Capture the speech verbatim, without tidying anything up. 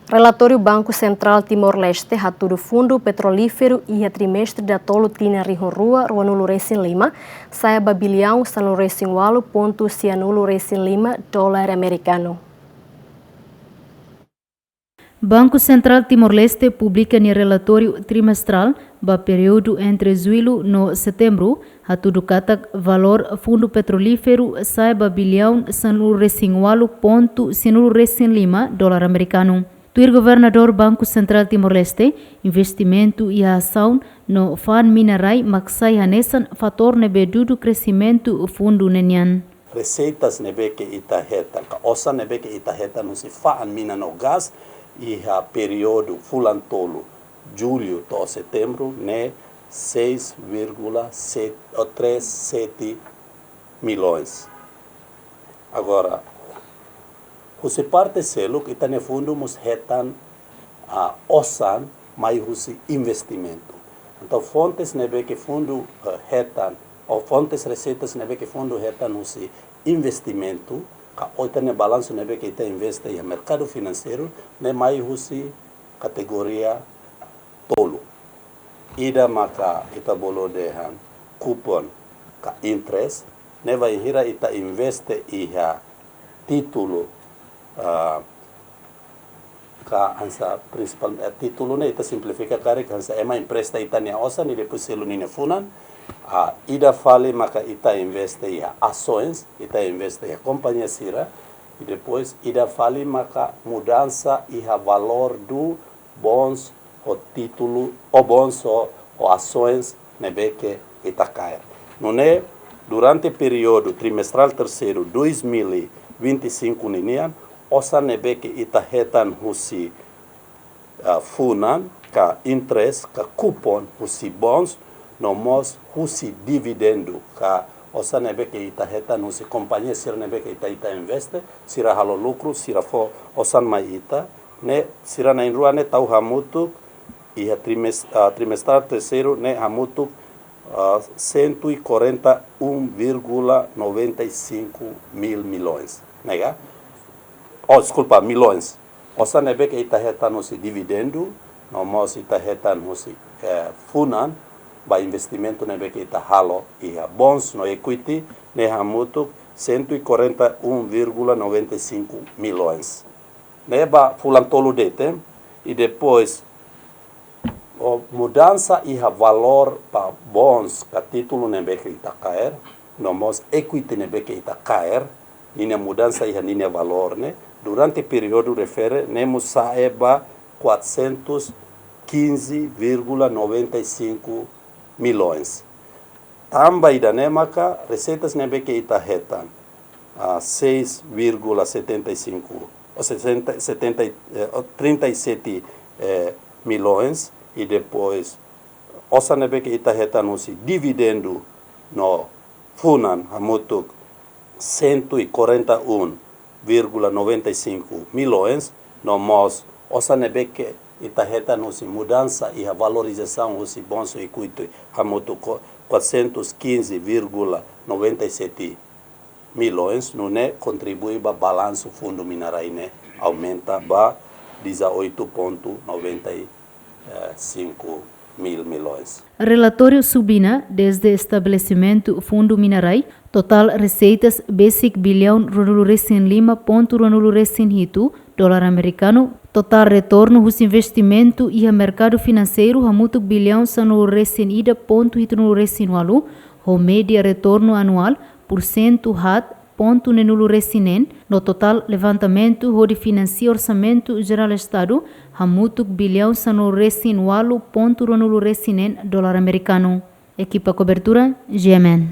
Relatóriu Banku Sentrál Timor-Leste hatudu fundu petrolíferu iha trimestre datolu tinan rihun rua ruanulu resin lima sa'e ba biliaun sanulu resin ualu pontu sianulu resin lima dolar amerikanu. Banku Sentrál Timor-Leste publika nia relatóriu trimestrál ba períodu entre jullu no setembru, hatudu katak valór fundu petrolíferu sa'e ba biliaun sanulu resin ualu pontu sianulu resin lima dolar amerikanu. Tuir Governadór Banku Sentrál Timor-Leste, investimentu iha asaun no fa'an mina-rai mak sai hanesan fatór ne'ebé dudu kresimentu fundu ne'e nian. Reseitas ne'ebé ke ita hetan, ka osan ne'ebé ke ita hetan husi fa'an mina no gás, iha períodu fulan tolu, jullu to'o setembru, ne'e seis vírgula sete, ou três sete milhões. Agora, husi parte seluk, ita-nia fundu mós hetan, ah, osan mai husi investimentu. Entaun, fontes ne'ebé ke fundu, eh, hetan, ou fontes reseitas ne'ebé ke fundu hetan husi investimentu, ka ita-nia balansu ne'ebé ke ita investe iha merkadu finanseiru, ne'e mai husi kategoria tolu. Ida maka ita bolu dehan kupon ka interest, ne'e bainhira ita investe iha títulu, ah, ka hanesan prinsipál, eh, títulu ne'e ita simplifika karik hanesan ema empresta ita-nia osan i depois selu ninia funan. Ah, ida fali maka ita investe iha asoens, ita investe iha kompañia sira, i depois ida fali maka mudansa iha valór do bons ou títulu, ou bons ou, ou asoens ne'ebé ke ita kaer. Nune'e, durante períodu trimestrál terseiru dois mil e vinte e cinco ninian, osan ne'ebé ke ita hetan husi, ah, funan, ka interest, ka kupon, husi bons, no mós husi dividendu, ka osan ne'ebé ke ita hetan husi kompañia sira ne'ebé ke ita, ita investe, sira halo lukru, sira fó osan mai ita, ne'e sira na'in-rua ne'e tau hamutuk iha trimes-, ah, trimestrál terseiru ne'e hamutuk, ah, cento e quarenta e um vírgula noventa e cinco mil milhões, ne'e ka? Oh, deskulpa, milhões. Osan ne'ebé ke ita hetan husi dividendu, no mós ita hetan husi, eh, funan, ba investimentu ne'ebé ke ita halo iha bons no equity, ne'e hamutuk cento e quarenta e um vírgula noventa e cinco milhões. Ne'e ba fulan tolu de'it, i depois, o, mudansa iha valór ba bons ka títulu ne'ebé ke ita kaer, no mós equity ne'ebé ke ita kaer, ninia mudansa iha ninia valór ne'e, durante períodu refere, ne'e mós sa'e ba quatrocentos quinze vírgula noventa e cinco milhões. Tanba ida-ne'e maka reseitas ne'ebé ke ita hetan, ah, seis vírgula setenta e cinco, ou sessenta, setenta, eh, ou trinta e sete, eh, milhões, i depois osan ne'ebé ke ita hetan husi dividendu no funan hamutuk cento e quarenta e um vírgula noventa e cinco milhões, no mós osan ne'ebé ke ita hetan husi mudansa iha valorizasaun husi bons no equity hamutuk quatrocentos quinze vírgula noventa e sete milhões, nune'e kontribui ba balansu fundu mina-rai ne'e aumenta ba dezoito ponto noventa e cinco mil milhões. Relatóriu subliña, desde estabelesimentu fundu mina-rai, totál reseitas besik biliaun ruanulu resin lima pontu ruanulu resin hitu dolar amerikanu, totál retornu husi investimentu iha merkadu finanseiru hamutuk biliaun sanulu resin ida pontu hitunulu resin ualu, ho média retornu anuál pursentu haat pontu neenulu resin neen, no totál levantamentu hodi finansia Orsamentu Jerál Estadu hamutuk biliaun sanulu resin ualu pontu ruanulu resin neen dolar amerikanu. Ekipa kobertura, G M N.